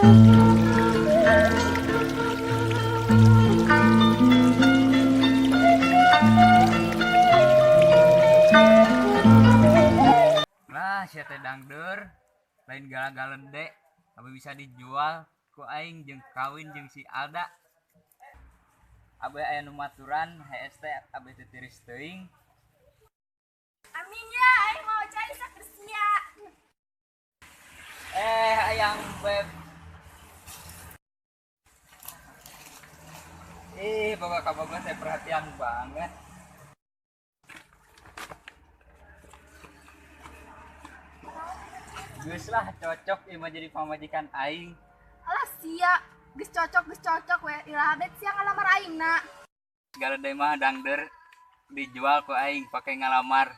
Lah, sia teh dangdeur, lain gala-galende, tapi bisa dijual ku aing jeung kawin jeung si Alda. Abe aya nu maturan hees teh abe teh tiris teuing. Amin ya, aing mau cai saker sia. Eh, ayang beb. Ih, boga kabogoh teh perhatian banget. Geus lah cocok ieu mah jadi pamajikan aing. Alah sia, geus cocok we. Iraha bet sia ngalamar aing na. Galede mah dangder dijual ku aing pake ngalamar.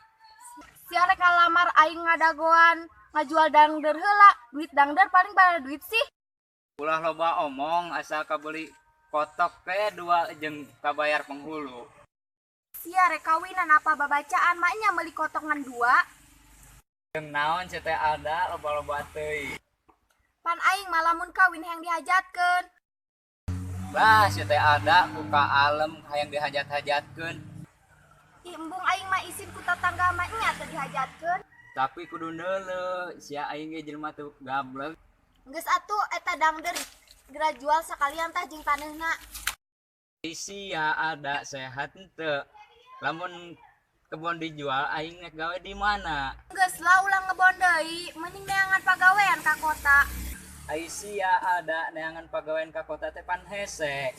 Sia rek ngalamar aing ngadagoan ngajual dangder heula. Duit dangder paling bala duit sih. Ulah loba omong asal kabeli kotok ke dua jeung kabayar penghulu. Sia rek kawinan apa babacaan maknya meuli kotok ngan dua. Jeung naon sia teh Alda loba-loba teuing. Pan aing mah lamun kawin hayang dihajatkeun. Bah, sia teh Alda ku ka alem hayang dihajat-hajatkeun. Ih, embung aing mah isin ku tatangga mah nya teu dihajatkeun. Tapi kudu neuleuh, sia aing ge jelema teu gablek. Geus atuh eta dangder geura jual sakalian tah jeung taneuhna. Sia Alda sehat henteu. Lamun kebon dijual aing rek gawe di mana? Geus lah ulah ngebon deui, mending neangan pagawean ka kota. Ai sia Alda neangan pagawean ka kota teh pan hese.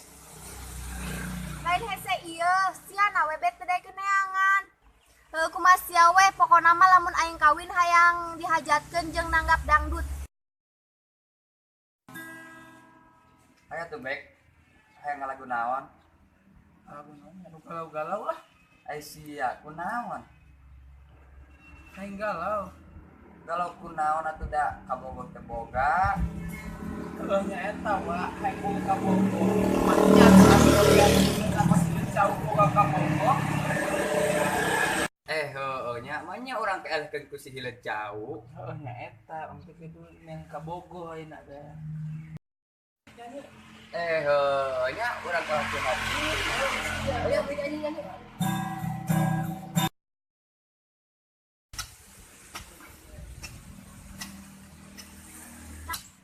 Lain hese ieu, sia na we bet teu daekeun neangan. Heuh kumaha sia we, pokona mah lamun aing kawin hayang dihajatkeun jeung nanggap dangdut. Ayo tuh bek, hayang ngalagu naon? Lagu naon anu galau-galau lah. Ai sia kunaon? Aing galau. Galau kunaon atuh da kabogoh teh boga. Heuh nya eta wa hayang boga kabogoh. Maknya apa sih jauh boga kabogoh? Eh heueuh nya mah nya urang kaelehkeun ku si hileut jauh. Heuh nya eta urang teh kudu neng kabogoh ayeuna teh. Eh heueuh nya urang kalah curhat. Ayo nyanyi nyanyi.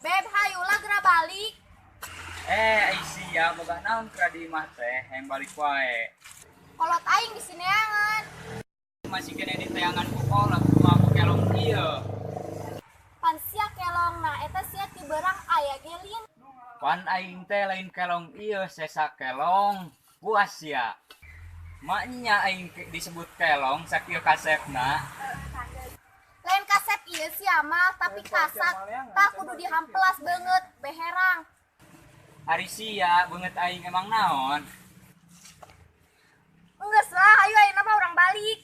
Beb hayu lah geura balik. Eh, ai sia boga naon keur di imah teh hayang balik wae. Kolot aing di sineangan. Masih kene di teangan ku kolot kumaha ku kelong ieu. Pan sia kelong na eta sia ti beurang aya ge lin. Pan aing teh lain kelong ieu sesa kelong. Puas sia. Maknya aing disebut kelong sakieu kasepna. Lain kasep ieu sia mah tapi kasat. Tah kudu dihampelas beungeut beherang. Ari sia beungeut aing emang naon? Enggeus lah, ayo ayeuna mah urang balik.